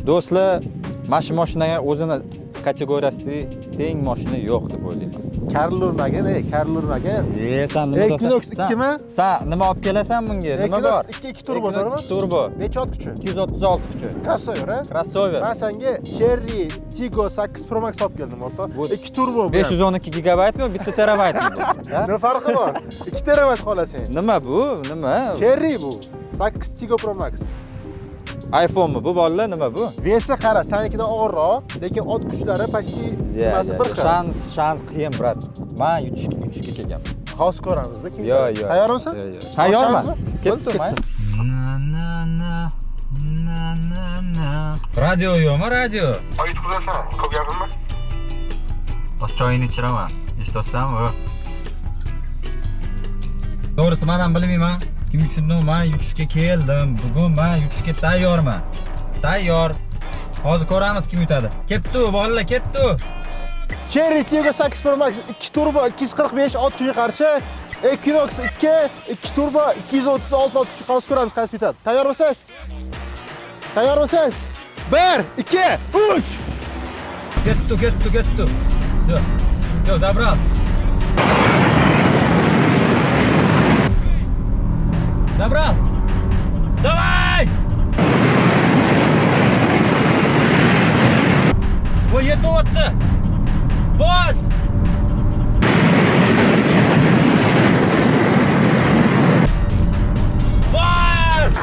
Do'stlar, mana shu mashinaga o'zini kategoriyasida teng mashina yo'q deb o'ylayman. Karl urmagin, ey, Karl urmagin. E, san nima Equinox 2mi? San nima olib kelasan bunga? Nima bor? Equinox 2 2 turbo, to'g'rimi? 2 turbo. Necha ot kuchi? 236 kuchi. Crossover, a? Crossover. Men senga Chery Tiggo 8 Pro Max olib keldim, o'rtoq. 2 turbo bu. 512 gigabaytmi, 1 terabaytmi bu? Nima farqi bor? 2 terabayt xohlasang. Nima bu? Nima? Chery bu. 8 Tiggo Pro Max. iPhone'mi bu bolalar, nima bu? Vesi qara, senikidan og'irroq, lekin ot kuchlari почти nimasi bir xil. Shans qiyin, brat. Men yutishga kelganman. Hozir ko'ramizda kim. Yo, yo. Tayyormisan? Yo, yo. Tayyorman. Ketdim, Ketdim. Na na na na na na. Radio yo'qmi, radio? Oy yutqizasan, ko'p gapirma. Hozir choyini ichiraman. Eshityapsanmi? To'g'risi men ham bilmayman. Kim uchundir men yutishga keldim. Bugun men yutishga tayyorman. Tayyor. Hozir ko'ramiz kim yutadi. Ketdi, bolalar, ketdi. Chery Tiggo 8 Pro Max 2 turbo 245 ot kuchiga qarshi Equinox 2 2 turbo 236 ot kuchi. Hozir ko'ramiz qaysi bitadi. Tayyormisiz? Tayyormisiz? 1 2 3. Ketdi, ketdi, ketdi. Всё. Всё, забрал. Забрал. Давай! Voy, yetyapti. Bos! Bos!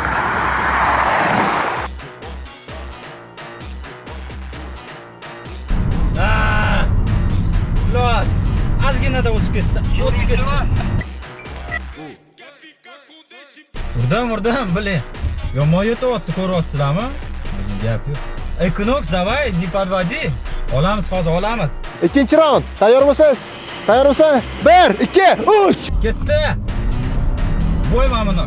Ah! Los! Ozginada o'tib ketdi. O'tib ketdi. Urdim, urdim, блин. Yomon yetyapti, ko'ryapsizlarmi? Gap yo'q. Equinox, давай, не подводи. Olamiz hozir, olamiz. Ikkinchi raund. Tayyormisiz? Tayyormisan? 1 2 3. Ketdi. Voy mana buni.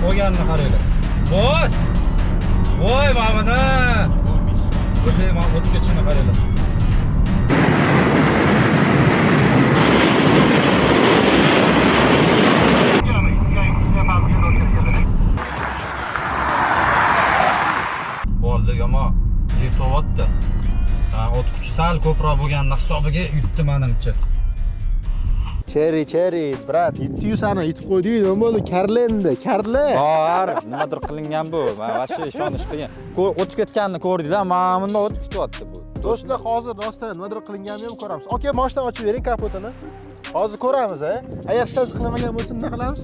Qo'yganini qaranglar. Bos! Voy mana buni. Блин, mana o'tib ketishini qaranglar. Bo'ldi, yomon yetyapti. Ha, ot kuchi sal ko'proq bo'lganini hisobiga yutdi menimcha. Chery, Chery, brat, yutdi-yu sani, yutib qo'ydi-yu, nima bo'ldi? Karli endi, karli. Bor, nimadir qilingan bu. Men вообще ishonish qiyin. O'tib ketganini ko'rdinglar, mana bunda o'tib ketyapti bu. Do'stlar, hozir rostdan nimadir qilinganini ham ko'ramiz. Aka, mashinani ochib bering kapotini. Hozir ko'ramiz, a. Agar hech narsa qilinmagan bo'lsa, nima qilamiz?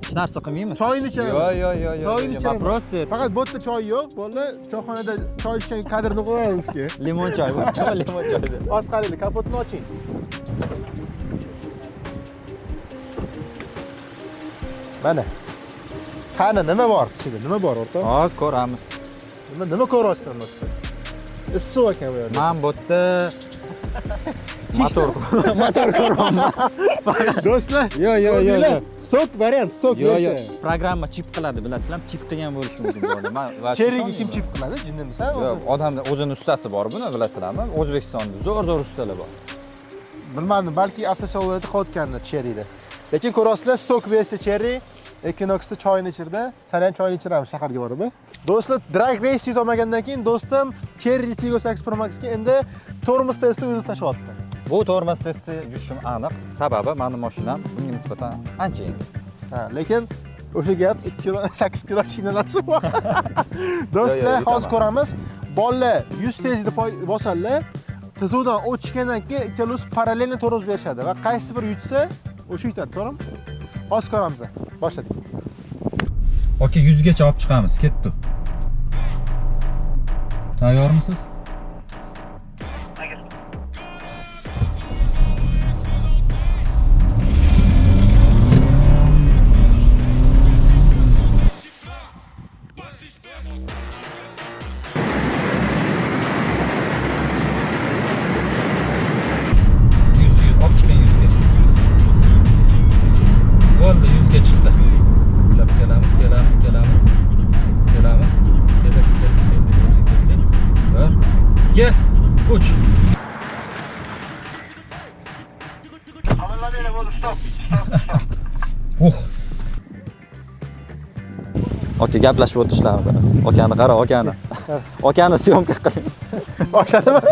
Hech narsa qilmaymiz. Choyni ichamiz. Yo'q, yo'q, yo'q, yo'q. Choyni ichamiz. Просто Faqat bu yerda choy yo'q, bolalar choyxonada choy ichgan kadrni qo'yamizki. Limon choy, bu limon choy. Hozir qaranglar, kapotni oching. Mana. Qani nima bor ichida? Nima bor o'rtoq? Hozir ko'ramiz. Nima ko'ryapsan bu yerda? Issiq ekan bu yerda. Men bu yerda motor motor ko'ryapman. Do'stlar, Yo'q, yo'q, yo'q, yo'q. Stok variant, stok Yo'q, yo'q. versiya. Programma chip qiladi, bilasizlarmi? Chip qilgan bo'lishi mumkin bo'ldi. Men Cheryga kim chip qiladi? Jinnimisan Yo'q, o'zi? odamda o'zini ustasi bor buni, bilasizlarmi? O'zbekistonda zo'r-zo'r ustalar bor. Bilmadim, balki avtosalonlarda qilayotgandir Cheryda. Lekin ko'rasizlar, stok versiya Chery Equinoxda choyni ichirdi. San ham choyni ichiramiz shaharga borib. Do'stlar, drag race yutolmagandan keyin do'stim Chery Tiggo 8 Pro Maxga endi tormoz testi o'zi tashlayapti. Bu tormoz testi yutishim aniq. Sababi meni mashinam bunga nisbatan ancha yengil. Ha, lekin o'sha gap 2 kilo, 8 kilo chinalasi bor. Do'stlar, Yo'q, yo'q, hozir yutaman. ko'ramiz. Bolalar 100 tezlikda bosadilar. Tizuvdan o'tishgandan keyin ikkalasi parallelni tormoz berishadi va qaysi biri yutsa, o'sha yutadi, to'g'rimi? Hozir ko'ramiz. Boshladik. Aka, 100 gacha olib chiqamiz, ketdi. Tayyormisiz? Yuz, yuz, olib chiqing yuzga. Bo'ldi, yuzga chiqdi. Ushlab kelamiz, kelamiz, kelamiz. Kelamiz. Keldik, keldik, keldik, keldik, keldik. 1, Aka, gaplashib o'tirishlarni qara. Akani qara, akani. Akani съёмка qiling. Boshlandimi?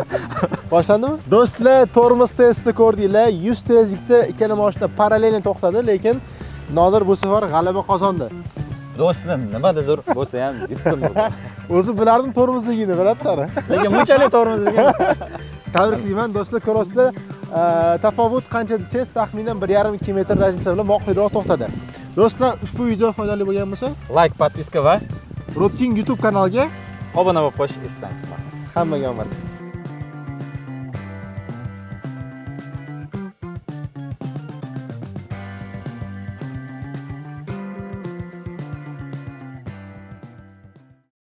Boshlandimi? Do'stlar, tormoz testini ko'rdinglar. 100 tezlikda ikkala mashina параллельно to'xtadi, lekin Nodir bu safar g'alaba qozondi. Do'stlar, nimadadir bo'lsa ham yutdim bugun. O'zi bilardim tormozligini, biladi. Lekin bunchalik tormozligini. Tabriklayman do'stlar, ko'rasizlar, tafovut qancha desangiz, taxminan 1,5-2 metr разница bilan moqliroq to'xtadi. Do'stlar, ushbu video foydali bo'lgan bo'lsa, Like, подписка va Rodking YouTube kanaliga obuna bo'lib qo'yish esdan chiqmasin. Hammaga omad.